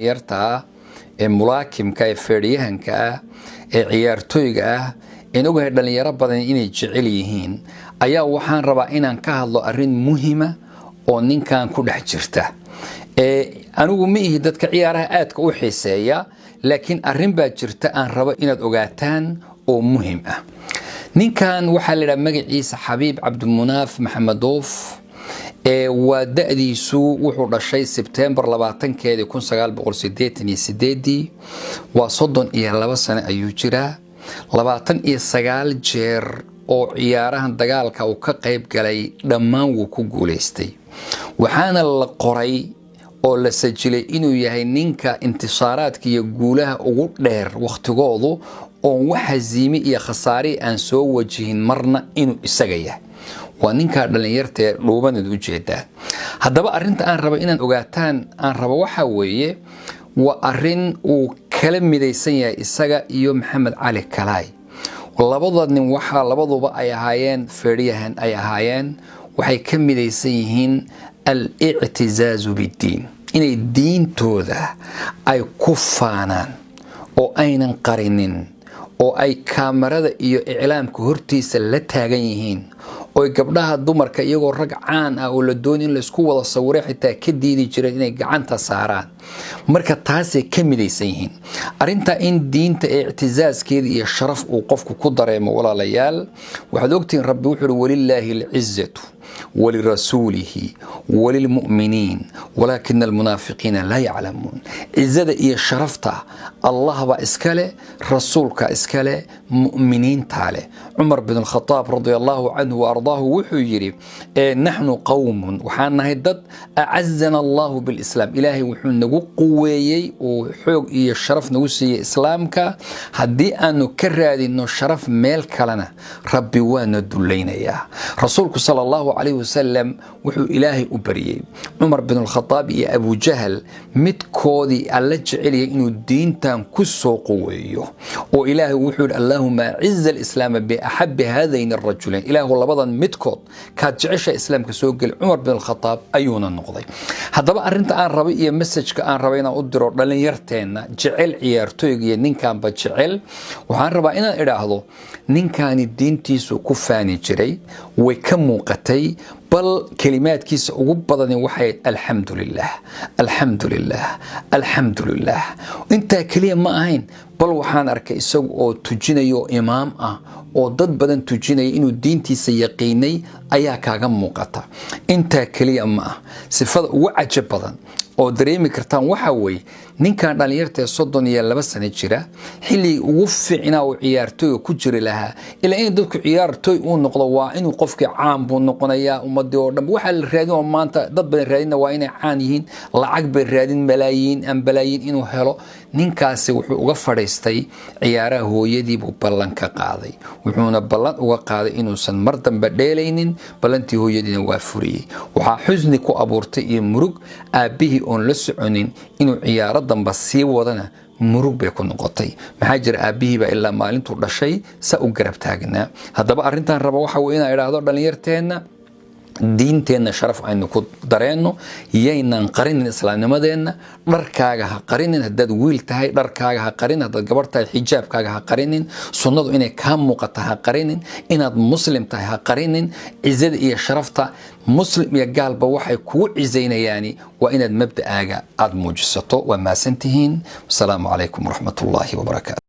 Yarta ah ee mulaakimka, ee feedhyahanka ah, ee ciyaartooyga ah, een ogahay dhalinyaro badan inay jecel yihiin, ayaa waxaan rabaa inaan ka hadlo arrin muhima oo ninkan ku dhex jirta. Anigu ma ihi dadka ciyaaraha aadka u xiiseeya, laakiin arrin baa jirta aan rabo inaad ogaataan oo muhim ah. Ninkan waxaa la idhaha magaciisa Xabiib Cabdimunaaf Maxamedoof. Waa da'diisu, wuxuu dhashay Sebtembar 20-keedii 1988-dii, waa 32 sano ayuu jiraa. 29 jeer oo ciyaarahan dagaalka uu ka qayb galay dhammaan wuu ku guulaystay, waxaana la qoray oo la sajilay inuu yahay ninka intisaaraadka iyo guulaha ugu dheer wakhtigoodu, oon wax haziime iyo khasaarihi aan soo wajihin marna, inuu isaga yahay. Waa ninkaa dhallinyarta ee dhuubanaad u jeedaa. Haddaba arrinta aan rabo inaan ogaataan aan rabo waxaa weeye, waa arrin uu kala midaysan yahay isaga iyo Maxamed Cali Kalaay. Labada nin waxaa labaduba ay ahaayeen feedhyahan ay ahaayeen. Waxay ka midaysan yihiin al-ictizaazu biddiin, inay diintooda ay ku faanaan oo aynan qarinin, oo ay kaamarada iyo iclaamka hortiisa la taagan yihiin, oy gabdhaha dumarka, iyagoo rag caan ah oo la dooni in laysku wada sawiray, xitaa ka diidi jireen inay gacanta saaraan. Marka taasay ka midaysan yihiin arrintaa, in diinta ee ictisaaskeeda iyo sharaf uu qofku ku dareemo. Walaalayaal, waxaad ogtihiin Rabbi wuxuu uhi: "Walilaahi alcizatu walirasuulihi walilmu'miniin walaakina almunaafiqiina laa yaclamuun." Cizada iyo sharafta Allah baa iska leh, rasuulka iska leh, mu'miniintaa leh. Cumar bin Alkhadaab radia Allahu canhu wa ardaahu wuxuu yidhi: "Naxnu qowmun," waxaan nahay dad, "acazana Allahu bilislaam," Ilaahay wuxuu nagu quweeyey uu xoog iyo sharaf nagu siiyey Islaamka. Haddii aanu ka raadino sharaf meel kalena, Rabbi waana dulaynayaa. Rasuulku sala Allahu calayhi wasalam wuxuu Ilaahay u baryey Cumar bin Alkhadaab iyo Abujahal midkoodii Alla jeceliyay inuu diintan ku soo quweeyo, oo Ilaahay wuxuu yidhi: "Allaahuma aciza alislaama biaxabi haadayn arajulayn." Ilaahu labadan midkood kaad jecesha Islaamka soo geli. Cumar bin Alkhadaab ayuuna noqday. Haddaba arrinta aan rabay iyo message-ka aan rabay inaan u diro dhallinyarteenna jecel ciyaartooyga iyo ninkanba jecel, waxaan rabaa inaan idhaahdo: ninkaani diintiisu ku faani jiray, way ka muuqatay. Bal kelimaadkiisa ugu badani waxay "Alxamdu lilah, alxamdu lilah, alxamdu lilah." Intaa keliya ma ahayn, bal waxaan arkay isagu oo tujinaya oo imaam ah oo dad badan tujinaya. Inuu diintiisa yaqiinay ayaa kaaga muuqata. Intaa keliya ma ah. Sifada ugu cajab badan oo dareemi kartaan waxaa weeye, ninkan dhallinyarta ee 32 sano jira, xilligii ugu fiicnaa uu ciyaartooyga ku jiri lahaa, ilaa in dadku ciyaartooy uu noqdo waa inuu qofkii caan buu noqonayaa. Ummadii oo dhan waxaa la raadin oo maanta dad badan raadinna waa inay caan yihiin, lacag bay raadin, malaayiin aan balaayiin inuu helo. Ninkaasi wuxuu uga fadhiistay ciyaaraha, hooyadii buu ballan ka qaaday, wuxuuna ballan uga qaaday inuusan mar dambe dheelaynin. Ballantii hooyadiina waa furiyey. Waxaa xusni ku abuurtay iyo murug aabbihii oon la soconin inuu ciyaaro damba sii wadana. Murug bay ku noqotay. Maxaa jira? Aabbihiibaa ilaa maalintuu dhashay sa u garab taagnaa. Haddaba arrintan raba waxa wey inaan idhaahdo dhallinyarteenna: diinteenna sharaf aynu ku dareenno, yaynan qarinin islaamnimadeenna. Dharkaaga ha qarinin haddaad wiil tahay, dharkaaga ha qarinin haddaad gabarh tahay, xijaabkaaga ha qarinin, sunnadu inay kaa muuqata ha qarinin, inaad Muslim tahay ha qarinin. Cizada iyo sharafta Muslim iyo gaalba waxay kugu cizaynayaani waa inaad mabda'aaga aada muujisato. Waa mahadsantihiin. Wasalaamu calaykum waraxmatullaahi wabarakaatu.